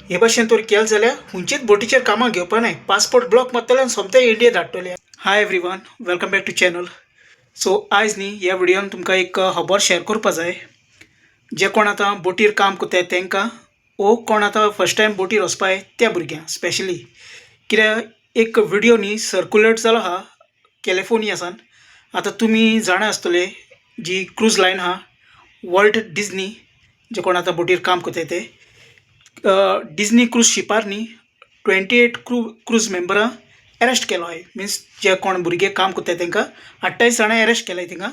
हे भाशेन तर केलें जाल्यार खंयचेच बोटीचेर कामाक घेवपा नाय. पासपोर्ट ब्लॉक मारतले आनी सोमते इंडिया धाडटले. Hi everyone, welcome back to channel. So आयज न्ही ह्या व्हिडियोन तुमकां एक खबर शेअर करपा जाय. जे कोण आतां बोटीर काम करताय तांकां वो कोण आतां फर्स्ट टायम बोटीर वचपाय त्या भुरग्यांक स्पेशली, कित्याक एक व्हिडियो न्ही सर्कुलेट जालो आहा कॅलिफोर्निया सान. आतां तुमी जाणा आसतले, जी क्रूज लायन आहा वॉल्ट डिजनी, जे कोण आतां बोटीर काम करताय ते डिजनी क्रूज शिपार न्ही 28 क्रूज मेंबरां एरेस्ट केलो आहे. मिन्स जे कोण भुरगे काम करताय तांकां 28 जाणां एरेस्ट केलाय थिंगा.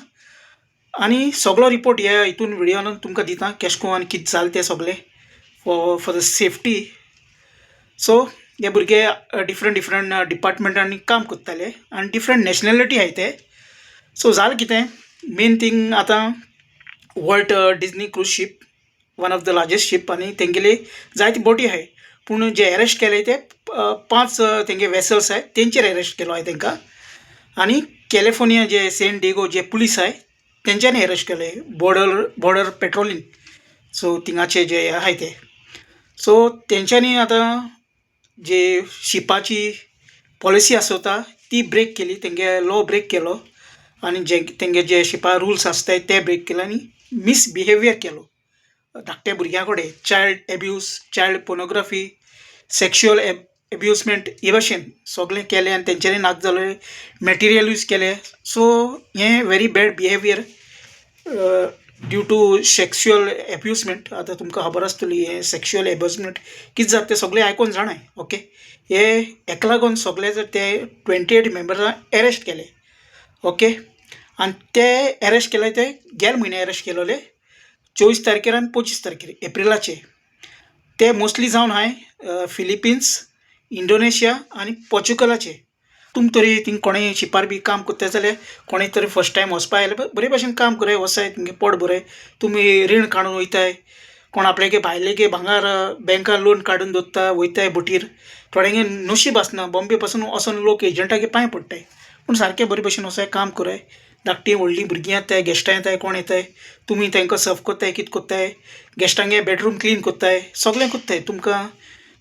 आनी सगळो रिपोर्ट ह्या हितून व्हिडियोन तुमकां दिता, केशें कोन्न आनी कितें जालें तें सगळें फॉर the safety. सो हे भुरगे डिफरंट डिफरंट डिपार्टमेंटांनी काम करताले आनी डिफरंट नॅशनॅलिटी आहाय ते. सो जालें कितें मेन थींग, आतां Walt Disney cruise ship one of the largest ship आनी तेंगेली जायती बोटी आहाय, पूण जे एरेस्ट केले ते पांच तेंगे वेसल्स आहाय, तेंचेर एरेस्ट केलो आहाय तेंकां. आनी कॅलिफोर्निया जे सेंट डिगो जे पुलीस आहाय तेंच्यांनी एरेस्ट केले, बॉर्डर पेट्रोलिंग. सो थिंगाचे जे आहाय ते. सो तेंच्यांनी आतां जे शिपाची पॉलिसी आसता ती ब्रेक केली, तेंगे लॉ ब्रेक केलो आनी जे तेंगे जे शिपा रुल्स आसताय ते ब्रेक केले आनी मिसबिहेवियर केलो धाकट्या भुरग्यां कडेन, child abuse, child pornography, sexual abusement हे भाशेन सगळें केलें आनी तेंच्यांनी नाक जालें मटेरियल यूज केलें. सो हें very bad behaviour due to sexual abusement. आतां तुमकां खबर आसतली हें सेक्शुअल एब्युजमेंट कितें जाता तें सगळें आयकोन जाणाय. ओके, हे हेका लागून सगळे जर ते 28 मेंबरां एरेस्ट केले. ओके, आनी ते एरेस्ट केले ते गेले म्हयने एरेस्ट केलोले, 24 तारखेर आनी 25 तारखेर एप्रिलाचे. ते मोस्टली जावन आहाय फिलिपिन्स, इंडोनेशिया आनी पोर्चुगलाचे. तुम तरी थिंग कोणेय शिपार बी काम करता जाल्यार, कोणेय तरी फर्स्ट टायम वचपा आयल्यार बरे भाशेन काम कराय, वचाय, तुमगे पोट भराय. तुमी रीण काडून वयताय, कोण आपल्यागे भायलेगे भांगार बँकार लोन काडून दवरता, वयताय बोटीर. थोड्यांगे नशीब आसना, बॉम्बे पासून वचोन लोक एजंटागे पांय पडटाय. पूण सारकें बरे भशेन वचाय, काम कराय. धाकटीं व्हडलीं भुरगीं येताय, गेस्टां येताय, कोण येताय, तुमी तांकां सर्व करताय, कितें करताय, गेस्टांगे बेडरूम क्लीन करताय, सगळें करताय. तुमकां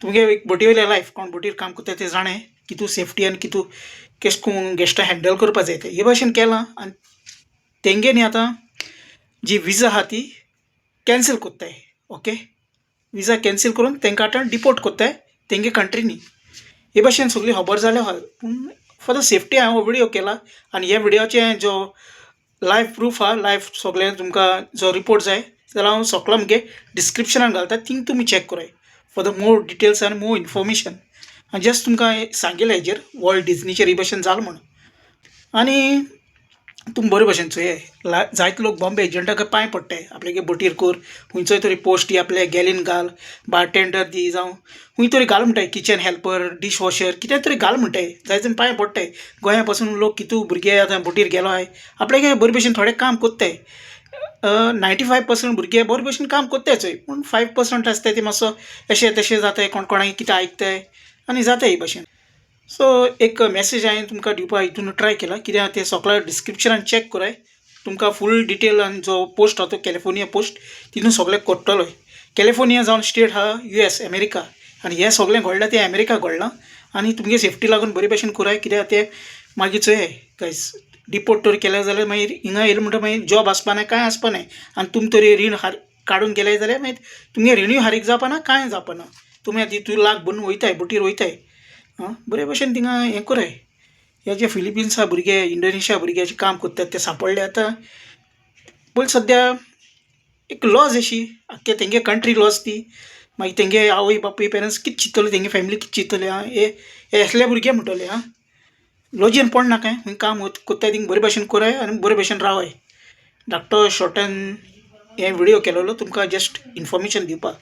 तुमगे एक बोटी वयलें लायफ, कोण बोटीर काम करताय ते जाणें कितू सेफ्टी आनी कितू केश करून गेस्टां हँडल करपा जाय तें. हे भाशेन केलां आनी तेंगे न्ही आतां जी विजा आहा ती कॅन्सल करताय. ओके, विजा कॅन्सल करून तांकां आतां डिपोर्ट करताय तेंगे कंट्रीनी. हे भाशेन सगळी खबर जाल्या आहा, पूण फॉर the safety हांवें हो विडियो केला. आनी ह्या विडियोचे जो लायव प्रूफ आहा, लायव सगळें तुमकां जो रिपोर्ट जाय जाल्यार हांव सगळो मुगे डिस्क्रिप्शनान घालता, थिंग तुमी चॅक कराय फॉर the more details आनी मोर इन्फॉर्मेशन. आनी जस्ट तुमकां सांगिल्लें हेजेर वॉल्ट डिजनीचेर ही भाशेन जालें म्हूण. आनी तुमी बरे भशेन चोयाय, जायते लोक बॉम्बे एजंटाक पांय पडटाय, आपल्यागे बोटीर कर, खंयचोय तरी पोस्ट दी, आपल्या गॅलीन घाल, बारटेंडर दी, जावं खंय तरी घाल म्हणटाय, किचन हेल्पर, डीश वॉशर, कितें तरी घाल म्हणटाय. जायते जाण पांय पडटाय. गोंया पासून लोक कितू भुरगे आतां बोटीर गेलो आहाय, आपल्यागे बरे भशेन थोडे काम करताय. 95% भुरगे बरे भशेन काम करताय चोय, पूण 5% आसताय ते मातसो अशें तशें जाताय, कोण कोणाक कितें आयकताय आनी जाता ही भाशेन. सो एक मॅसेज हांवें तुमकां दिवपा हितून ट्राय केला. कित्याक तें सगळें डिस्क्रिप्शनान चॅक कराय, तुमकां फूल डिटेल. आनी जो पोस्ट आहा तो कॅलिफोर्निया पोस्ट, तितून सगळें कळटलो. कॅलिफोर्निया जावन स्टेट आहा यूएस, अमेरिका. आनी हें सगळें घडलां तें अमेरिका घडलां. आनी तुमगे सेफ्टी लागून बरे भशेन कराय, कित्याक तें मागीर चोयाय गायज, डिपोर्ट तर केलें जाल्यार मागीर हिंगा येयलें म्हणटा मागीर जॉब आसपा ना, कांय आसपा नाय. आनी तुमी तरी रीण हार काडून गेले जाल्यार मागीर तुमगे रिणूय फारीक जावपा ना, कांय जावपा ना. तुमी आतां हितून लाख भरून वयताय, बोटीर वयताय, आं बरे भशेन थिंगा हें कराय. हे जे फिलिपिन्सा भुरगे, इंडोनेशिया भुरगे काम करतात ते सांपडले आतां. पयलीं सद्या एक लॉज अशी आख्खे तेंगे कंट्री लॉज ती. मागीर तेंगे आवय बापूय पेरंट्स कितें चिंततले, तेंगे फॅमिली कितें चिंततले? आं, हे हे असले भुरगे म्हणटले. आं, लॉजीन पडनाकाय, खंय काम करताय थिंग बरे भशेन कराय आनी बरे भशेन रावाय. धाकटो शॉर्टान हे विडियो केलेलो तुमकां जस्ट इन्फॉर्मेशन दिवपाक.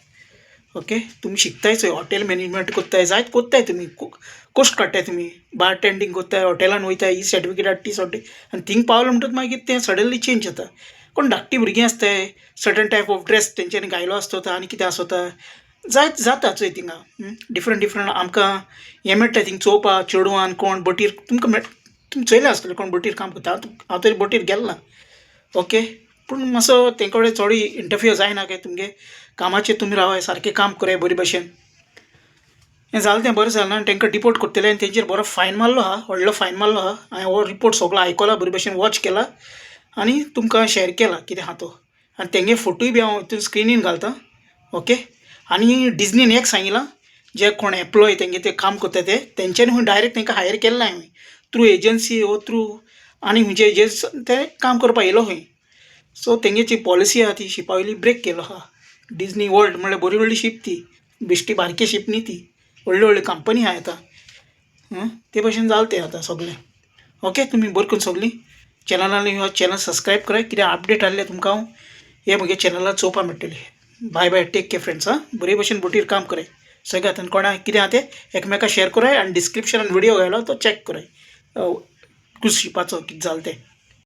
ओके, तुमी शिकताय चोय, हॉटेल मॅनेजमेंट करताय, जायत करताय, तुमी कोस्ट काडटाय, तुमी बार टेंडींग करताय, हॉटेलान वयताय, ही सर्टिफिकेट हाड, ती सर्टिफिकेट, आनी थिंग पावले म्हणटकच मागीर तें सडनली चेंज जाता. कोण धाकटी भुरगीं आसताय, सर्टन टायप ऑफ ड्रेस तेंच्यांनी घायलो आसता आनी कितें आसता, जायत जाता चोय थिंगा डिफरंट डिफरंट. आमकां हें मेळटा थिंग चोवपा, चेडवान कोण बोटीर तुमकां मेळ, तुमी चोयलें आसतलें कोण बोटीर काम करता. हांव तरी बोटीर गेलो ना. ओके, पूण मातसो तें कडेन चड इंटरफियर जायना काय तुमगे कामाचेर तुमी रावाय, सारकें काम कराय बरे भशेन. हें जालें तें बरें जालें ना आनी तांकां डिपोर्ट करतले आनी तेंचेर बरो फायन मारलो आहा, व्हडलो फायन मारलो आहा. हांवें हो रिपोर्ट सगळो आयकला, बरे भशेन वॉच केला आनी तुमकां शेअर केला कितें आहा तो. आनी तेंगे फोटोय बी हांव हितून स्क्रिनीन घालता. ओके, आनी डिजनीन एक सांगिलां, जे कोण एम्प्लॉय तेंगे ते काम करता ते तेंच्यांनी खंय डायरेक्ट तांकां हायर केलें ना हांवें, थ्रू एजन्सी वो थ्रू आनी खंयचे एजन्सी ते काम करपा येयलो खंय. सो तेंगे जी पॉलिसी आहा ती शिपा वयली ब्रेक केलो आहा. डिजनी वर्ल्ड म्हणल्यार बरी व्हडली शीप ती, बेश्टी बारकी शीप न्ही ती, व्हडली व्हडली कंपनी आहा आतां. ते भशेन जालें तें आतां सगळें. ओके, तुमी बरें करून सगळीं चॅनलान हो चॅनल सबस्क्रायब कराय. कितें अपडेट आहले तुमकां हांव हे म्हगे चॅनलार चोवपा मेळटलें. Bye bye, take care friends. आं, बरे भशेन बोटीर काम कराय सगळ्यात आनी कोणा कितें आहा तें एकमेकाक शेअर कराय आनी डिस्क्रिप्शनान व्हिडियो घायला तो चॅक कराय क्रूज शिपाचो कितें जालें तें.